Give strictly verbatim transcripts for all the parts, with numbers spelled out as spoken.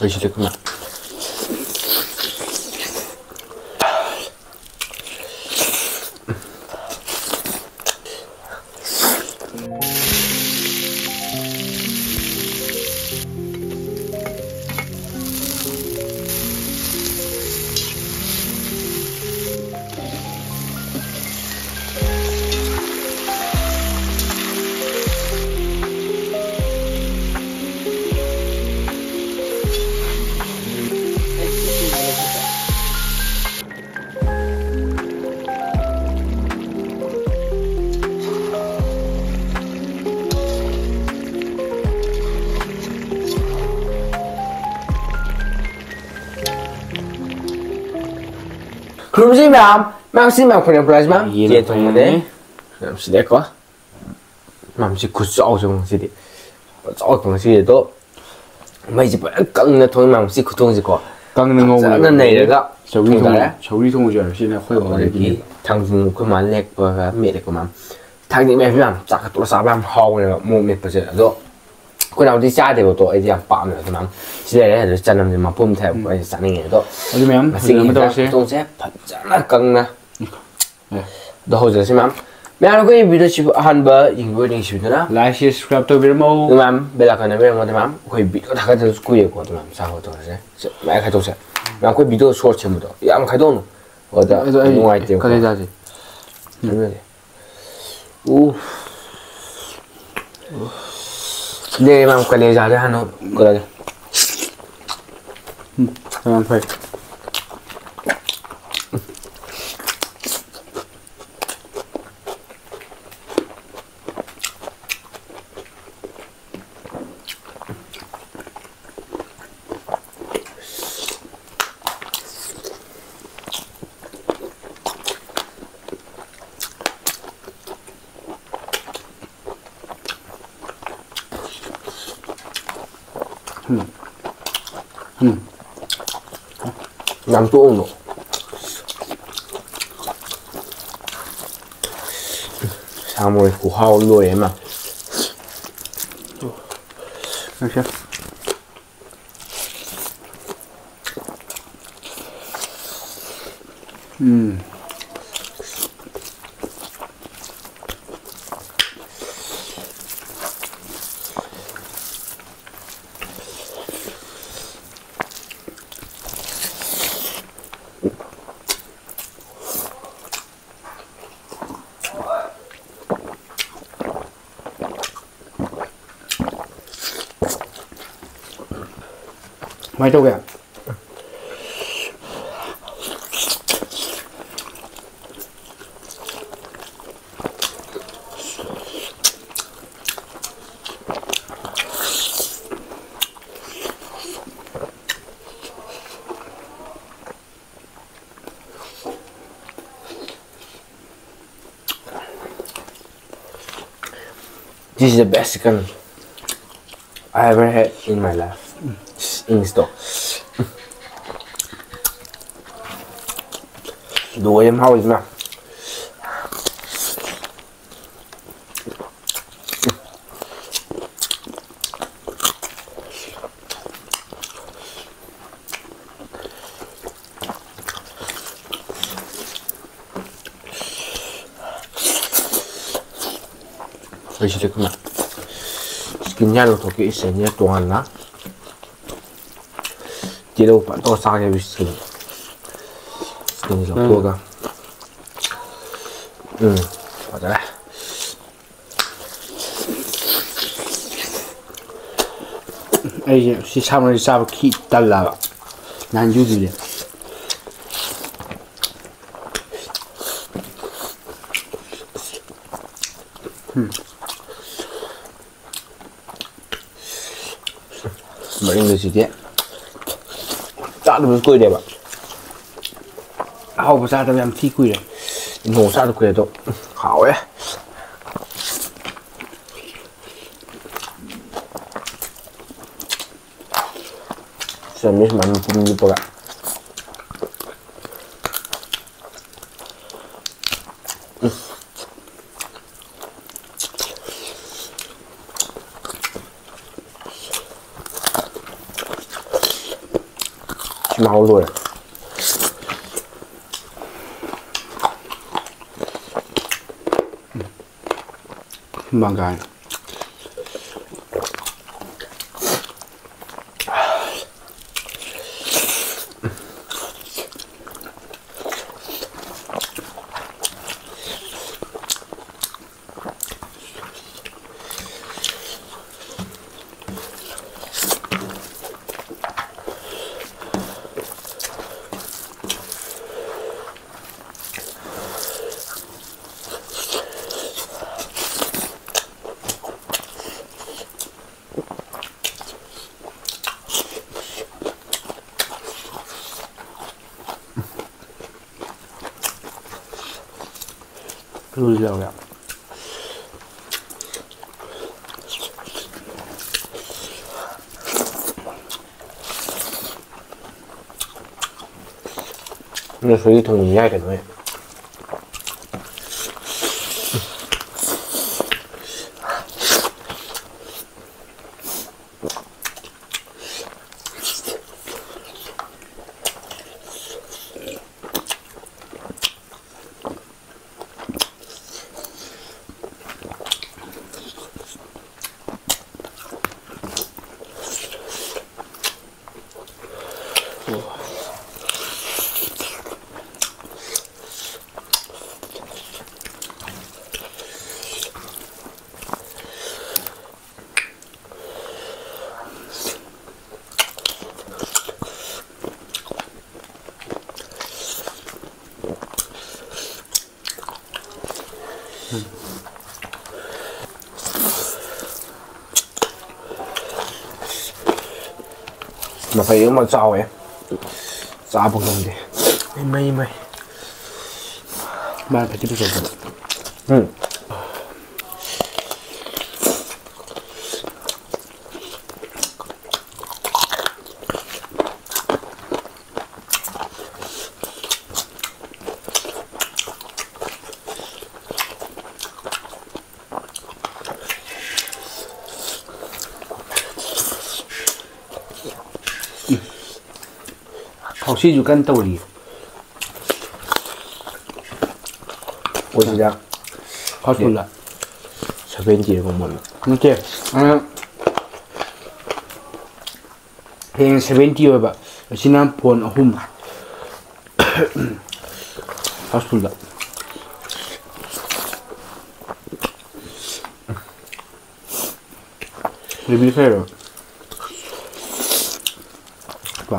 ꯂꯣꯏꯁꯤꯜꯂꯦ ꯀꯨꯃꯥꯔ꯫ ꯈꯨꯔꯨꯝꯖꯔꯤ ꯃꯌꯥꯝ꯫ ꯃꯌꯥꯝ ꯁꯤ ꯃꯌꯥꯝ ꯈꯨꯔꯨꯝ ꯄ꯭ꯔꯥꯏꯖ ꯃꯌꯥꯝ ꯌꯦꯟ ꯌꯦꯟ ꯊꯣꯡꯕꯅꯦ꯫ ꯊꯣꯡꯕꯅꯦ꯫ ꯃꯌꯥꯝ ꯁꯤꯗꯦꯀꯣ꯫ ꯃꯌꯥꯝꯁꯤ ꯈꯨꯠ ꯆꯥꯎꯁꯦ ꯉꯁꯤꯗꯤ꯫ ꯆꯥꯎ ꯉꯁꯤꯗꯤ ꯑꯗꯣ ꯃꯩꯁꯦ ꯐꯖꯅ ꯀꯪꯅ ꯊꯣꯡꯉꯤ ꯃꯌꯥꯝ ꯁꯤ ꯈꯨꯊꯣꯡꯁꯦꯀꯣ꯫ ꯀꯪꯅ ꯉꯧꯕ ꯐꯖꯅ ꯌꯥꯎꯕꯅꯦ꯫ ꯅꯩꯔꯒ ꯁꯧꯒ꯭ꯔꯤ ꯊꯣꯡ ꯊꯣꯡ-, ꯇꯥꯔꯦ꯫ ꯁꯧꯒ꯭ꯔꯤ ꯊꯣꯡꯕꯁꯨ ꯌꯥꯎꯋꯦ꯫ ꯁꯤꯅ ꯑꯩꯈꯣꯏ ꯑꯗꯒꯤ ꯍꯣꯔꯦꯟꯒꯤ ꯊꯥꯡꯖꯤꯡ ꯑꯩꯈꯣꯏ ꯃꯥꯅ ꯂꯦꯛꯄꯒ ꯃꯦꯠꯂꯦꯀꯣ ꯃꯌꯥꯝ꯫ ꯊꯥꯡꯖꯤꯡ ꯃꯌꯥꯝ ꯃꯌꯥꯝ ꯆꯥꯛꯀ ꯇꯣꯠꯂ ꯆꯥꯕ ꯌꯥꯝ ꯍꯥꯎꯕꯅꯦꯕ ꯃꯣꯔꯣꯛ ꯃꯦꯠꯄꯁꯦ꯫ ꯑꯗꯣ ꯑꯩꯈꯣꯏ ꯅꯥꯎꯗꯤ ꯆꯥꯗꯦꯕꯀꯣ꯫ ꯑꯩꯗꯤ ꯌꯥꯝ ꯄꯥꯝꯃꯦꯕ ꯑꯗꯨ ꯃꯌꯥꯝ꯫ ꯁꯤ ꯂꯩꯔꯦ꯫ ꯑꯗꯨ ꯆꯅꯝꯁꯦ ꯃꯄꯨꯝ ꯊꯥꯏꯕꯀꯣ꯫ ꯎꯝ꯫ ꯑꯩꯁꯦ ꯆꯥꯅꯤꯡꯉꯦ꯫ ꯑꯗꯣ ꯑꯗꯨ ꯃꯌꯥꯝ ꯃꯁꯤꯒꯤ ꯐꯖꯅ ꯍꯤꯟꯖꯥꯡ ꯇꯧꯔꯁꯦ꯫ ꯈꯨꯊꯣꯡꯁꯦ ꯐꯖꯅ ꯀꯪꯅ ꯑꯦ꯫ ꯑꯗꯣ ꯍꯧꯖꯔꯁꯤ ꯃꯌꯥꯝ꯫ ꯃꯌꯥꯝ ꯑꯩꯈꯣꯏ ꯚꯤꯗꯤꯑꯣꯁꯤꯕꯨ ꯑꯍꯥꯟꯕ ꯌꯦꯡꯕꯤꯕ ꯑꯣꯏꯔꯗꯤ ꯅꯨꯡꯁꯤꯕꯤꯗꯨꯅ like, share, subscribe ꯇꯧꯕꯤꯔꯝꯃꯣ꯫ ꯑꯗꯨ ꯃꯌꯥꯝ bell icon ꯅꯝꯕꯤꯔꯝꯃꯣ꯫ ꯑꯗꯨ ꯃꯌꯥꯝ ꯑꯩꯈꯣꯏ ꯚꯤꯗꯤꯑꯣ ꯊꯥꯒꯠꯇꯕꯁꯨ ꯀꯨꯏꯔꯦꯀꯣ꯫ ꯑꯗꯨ ꯃꯌꯥꯝ ꯆꯥꯕ ꯇꯧꯔꯁꯦ꯫ ꯁꯦ, ꯃꯌꯥꯝ ꯈꯥꯏꯗꯣꯛꯁꯦ꯫ ꯃꯌꯥꯝ ꯑꯩꯈꯣꯏ ꯚꯤꯗꯤꯑꯣ ꯁꯣꯔꯠ ꯁꯦꯝꯕꯗꯣ ꯌꯥꯝ ꯈꯥꯏꯗꯣꯛꯑꯅꯨ꯫ ꯑꯗ ꯑꯗꯣ ꯑꯩ ꯅꯨꯡꯉꯥꯏꯇꯦꯕꯀꯣ꯫ ꯀꯂꯦꯖꯥꯁꯦ꯫ ꯑꯗꯨꯅꯦ꯫ ꯎ꯫ ꯂꯦ ꯃꯌꯥꯝ ꯀꯂꯦꯖꯥꯁꯦ ꯍꯥꯟꯅ ꯀꯩꯅꯣ ꯎꯝ, ꯌꯥꯝ ꯐꯩ꯫ ꯎꯝ꯫ ꯎꯝ꯫ ꯌꯥꯝ ꯇꯣꯛꯎꯅꯣ꯫ ꯁꯥ ꯃꯔꯣꯏ ꯈꯨꯍꯥꯎ ꯂꯣꯏꯔꯦ ꯏꯃꯥ꯫ ꯂꯣꯏꯁꯦ꯫ ꯎꯝ꯫ ꯀꯃꯥꯏꯅ ꯇꯧꯒꯦ? This is the best chicken I ever had in my life. English to. ꯂꯣꯏꯔꯦ ꯃꯍꯥꯎꯁꯤꯅ꯫ ꯑꯩꯁꯤꯗꯤ ꯀꯃꯥꯏ ꯁ꯭ꯀꯤꯟ ꯌꯥ ꯂꯧꯊꯣꯛꯀꯦ ꯏꯁꯦꯅꯦ ꯇꯣꯉꯥꯟꯅ ꯇꯤꯜꯍꯧ ꯐꯖꯅ ꯇꯧꯔ ꯆꯥꯒꯦ ꯁ꯭ꯀꯤꯟ ꯁ꯭ꯀꯤꯟ ꯂꯧꯊꯣꯛꯑꯒ ꯎꯝ ꯐꯖꯔꯦ꯫ ꯑꯩꯁꯦ ꯁꯤ ꯁꯥ ꯃꯔꯣꯏꯁꯦ ꯆꯥꯕ ꯈꯤ ꯇꯜꯂꯕ ꯅꯍꯥꯟ ꯌꯨꯗꯨꯗꯤ꯫ ꯃꯔꯤꯡꯒꯁꯤꯗꯤ ꯆꯥꯗꯕꯁꯨ ꯀꯨꯏꯔꯦꯕ꯫ ꯑꯍꯥꯎꯕ ꯆꯥꯗꯕ ꯌꯥꯝ ꯊꯤ ꯀꯨꯏꯔꯦ꯫ ꯅꯣꯡ ꯆꯥꯗ ꯀꯨꯏꯔꯦ ꯑꯗꯣ ꯍꯥꯎꯋꯦ꯫ ꯆꯥꯃꯤꯁ ꯃꯥꯅ ꯄꯨꯡ ꯂꯨꯞꯄꯒ꯫ ꯁꯤ ꯃꯍꯥꯎ ꯂꯣꯏꯔꯦ꯫ ꯃꯪꯒꯥꯏ꯫ ꯂꯨꯁꯨ ꯌꯥꯎꯔꯦ꯫ ꯅꯣꯏ ꯁꯣꯏꯗꯤ ꯊꯣꯡꯅꯤꯡ ꯌꯥꯏ ꯀꯩꯅꯣ꯫ ꯃꯐꯩ ꯑꯃ ꯆꯥꯎꯋꯦ, ꯆꯥꯕ ꯉꯝꯗꯦ꯫ ꯏꯃꯩ, ꯏꯃꯩ꯫ ꯃꯥꯅ ꯐꯖ ꯐꯖꯕ꯫ ꯎꯝ꯫ ꯊꯥꯎꯁꯤꯁꯨ ꯀꯟꯅ ꯇꯧꯔꯤ꯫ ꯑꯩꯈꯣꯏ ꯁꯤꯗ ꯐꯥꯁ ꯐꯨꯗ꯫ ꯁꯚꯦꯟꯇꯤꯔ ꯈꯪꯕꯣꯟꯗ꯫ ꯅꯠꯇꯦ, ꯑ, ꯍꯌꯦꯡ ꯁꯚꯦꯟꯇꯤ ꯑꯣꯏꯕ, ꯑꯁꯤꯅ ꯐꯣꯟ ꯑꯍꯨꯝ꯫ ꯐꯥꯁ ꯐꯨꯗ꯫ ꯔꯤꯕꯤ ꯈꯥꯏꯔꯣ꯫ ꯀꯣ꯫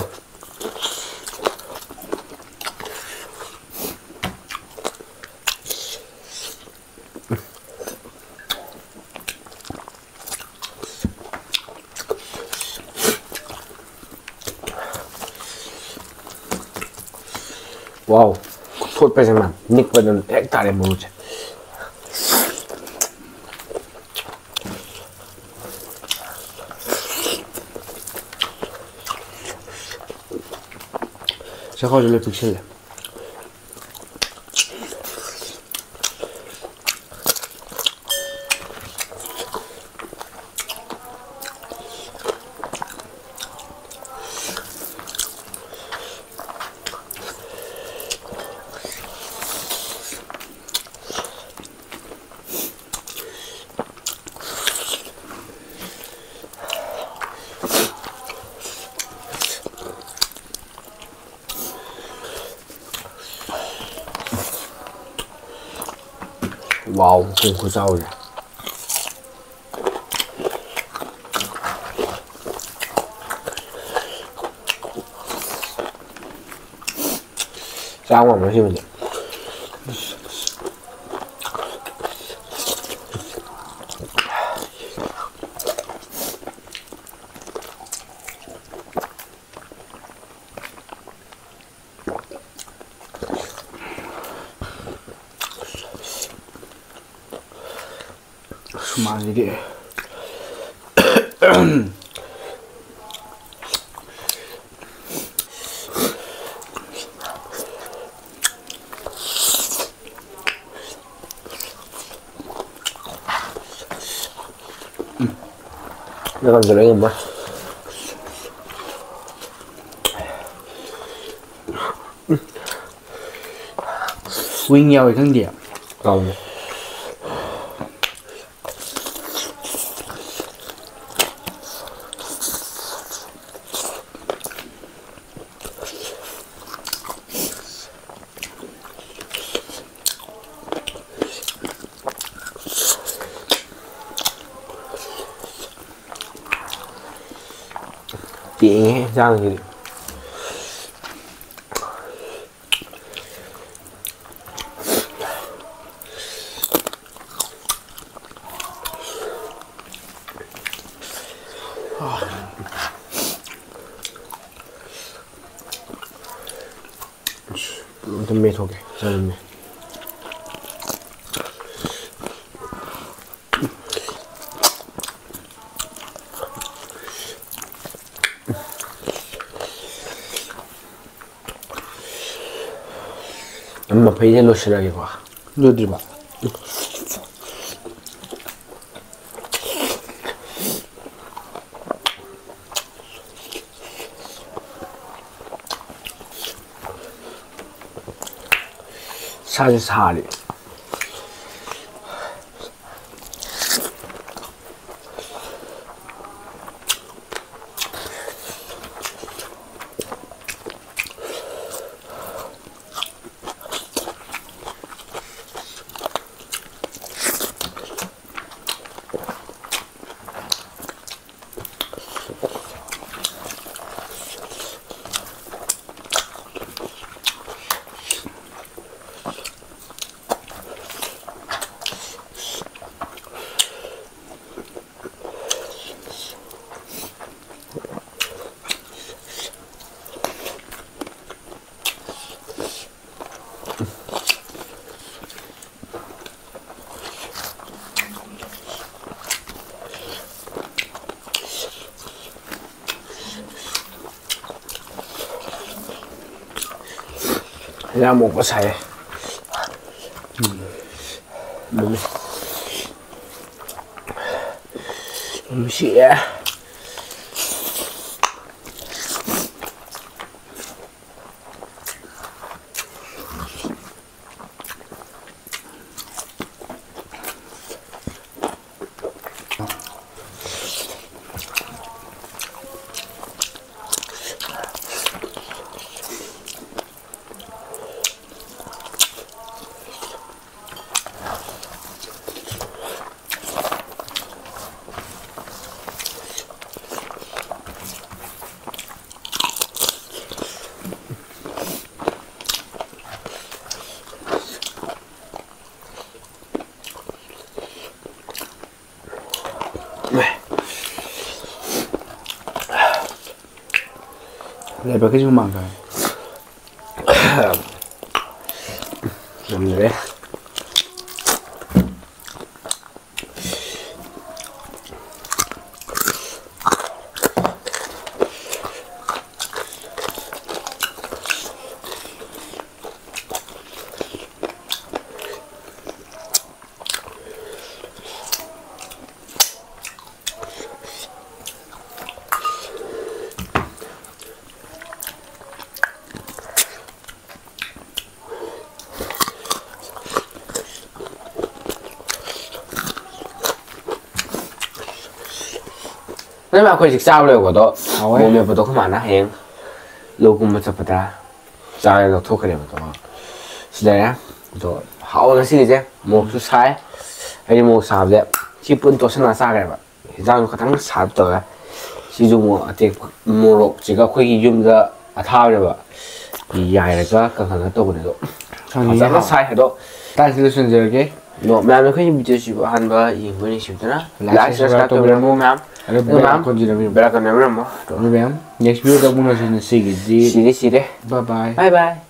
ꯋꯥꯎ, ꯊꯣꯠꯄꯁꯦ ꯃꯥ ꯅꯤꯛꯄꯗ ꯍꯦꯛ ꯇꯥꯔꯦ ꯃꯔꯨꯁꯦ꯫ ꯆꯈꯥꯎꯁꯦ ꯂꯣꯏ ꯄꯤꯛꯁꯜꯂꯦ꯫ ꯋꯥꯎ, ꯃꯈꯣꯡ ꯈꯨꯆꯥꯎꯁꯦ꯫ ꯆꯥꯕ ꯉꯝꯃꯣꯏ ꯁꯤꯃꯗꯤ꯫ ꯁꯨꯃꯥꯡꯁꯤꯗꯤ꯫ ꯅꯪ ꯉꯝꯖꯔꯣꯏ, ꯉꯝꯃꯣꯏ꯫ ꯋꯤꯡ ꯌꯥꯎꯋꯦ ꯈꯪꯗꯦ꯫ ꯌꯥꯎꯋꯦ꯫ ꯇꯦꯡꯉꯦ ꯏꯟꯁꯥꯡꯁꯤꯗꯤ꯫ ꯑꯗꯨꯝ ꯃꯦꯠꯊꯣꯛꯀꯦ꯫ ꯆꯥꯅꯤꯡꯉꯦ꯫ ꯃꯐꯩꯁꯦ ꯂꯣꯏꯁꯤꯜꯂꯒꯦꯀꯣ꯫ ꯂꯣꯏꯗ꯭ꯔꯤꯕ? ꯁꯥꯁꯦ ꯁꯥꯔꯤ꯫ ꯌꯥꯝ ꯃꯣꯛꯄ ꯁꯥꯏꯌꯦ꯫ ꯎꯝ꯫ ꯅꯨꯡꯁꯤꯌꯦ꯫ ꯂꯥꯏꯕꯛꯀꯤꯁꯨ ꯍꯨꯃꯥꯡ ꯀꯥꯏ꯫ ꯉꯝꯗ꯭ꯔꯦ꯫ ꯅꯪ ꯑꯩꯈꯣꯏ ꯍꯧꯖꯤꯛ ꯆꯥꯕ ꯂꯣꯏꯕꯗꯣ, ꯍꯥꯎꯋꯦ꯫ ꯃꯣꯔꯣꯛ ꯃꯦꯠꯄꯗꯣ ꯑꯩꯈꯣꯏ ꯃꯥꯅ ꯍꯌꯦꯡ ꯂꯧ ꯀꯨꯝꯕ ꯆꯠꯄꯗ ꯆꯥꯔꯒ ꯂꯧꯊꯣꯛꯈ꯭ꯔꯦꯕꯗꯣ꯫ ꯁꯤ ꯂꯩꯔꯦ꯫ ꯑꯗꯣ ꯍꯥꯎꯋꯦ ꯉꯁꯤꯒꯤꯁꯦ꯫ ꯃꯣꯔꯣꯛꯁꯨ ꯁꯥꯏ꯫ ꯑꯩꯗꯤ ꯃꯣꯔꯣꯛ ꯁꯥꯕꯁꯦ ꯁꯤ ꯄꯨꯟ ꯇꯣꯠꯁꯟꯅ ꯆꯥꯈ꯭ꯔꯦꯕ꯫ ꯍꯤꯟꯖꯥꯡꯁꯨ ꯈꯤꯇꯪ ꯁꯥꯔꯞ ꯇꯧꯔꯦ꯫ ꯁꯤꯁꯨ ꯑꯃꯨꯛ ꯑꯇꯦꯛꯄ ꯃꯣꯔꯣꯛꯁꯤꯒ ꯑꯩꯈꯣꯏꯒꯤ ꯌꯨꯝꯗ ꯑꯊꯥꯕꯅꯦꯕ꯫ ꯌꯥꯏꯔꯒ ꯀꯪꯍꯜꯂꯒ ꯇꯧꯕꯅꯦ ꯑꯗꯣ꯫ ꯈꯪꯉꯦ, ꯐꯖꯅ ꯍꯥꯎꯋꯦ꯫ ꯁꯥꯏ ꯑꯗꯣ꯫ ꯇꯥꯛꯁꯤ ꯂꯣꯏꯁꯤꯟꯖꯔꯒꯦ꯫ ꯑꯗꯣ ꯃꯌꯥꯝꯅ ꯑꯩꯈꯣꯏꯒꯤ ꯚꯤꯗꯤꯑꯣꯁꯤꯕꯨ ꯑꯍꯥꯟꯕ ꯌꯦꯡꯕ ꯅꯤꯡꯁꯤꯡꯗꯨꯅ Like, like, subscribe subscribe ꯇꯧꯕꯤꯔꯝꯃꯨ ꯃꯌꯥꯝ꯫ ꯑꯗꯨ ꯑꯗꯨ bell ꯃꯌꯥꯝ icon ꯁꯤꯗ ꯑꯗꯨꯝ bell icon ꯅꯝꯕꯤꯔꯝꯃꯣ꯫ ꯑꯗꯨ ꯃꯌꯥꯝ next video ꯗ ꯑꯃꯨꯛ ꯎꯅꯁꯤ꯫ ꯉꯁꯤꯒꯤꯗꯤ ꯁꯤꯔꯦ ꯁꯤꯔꯦ꯫ Bye bye꯫ Bye bye꯫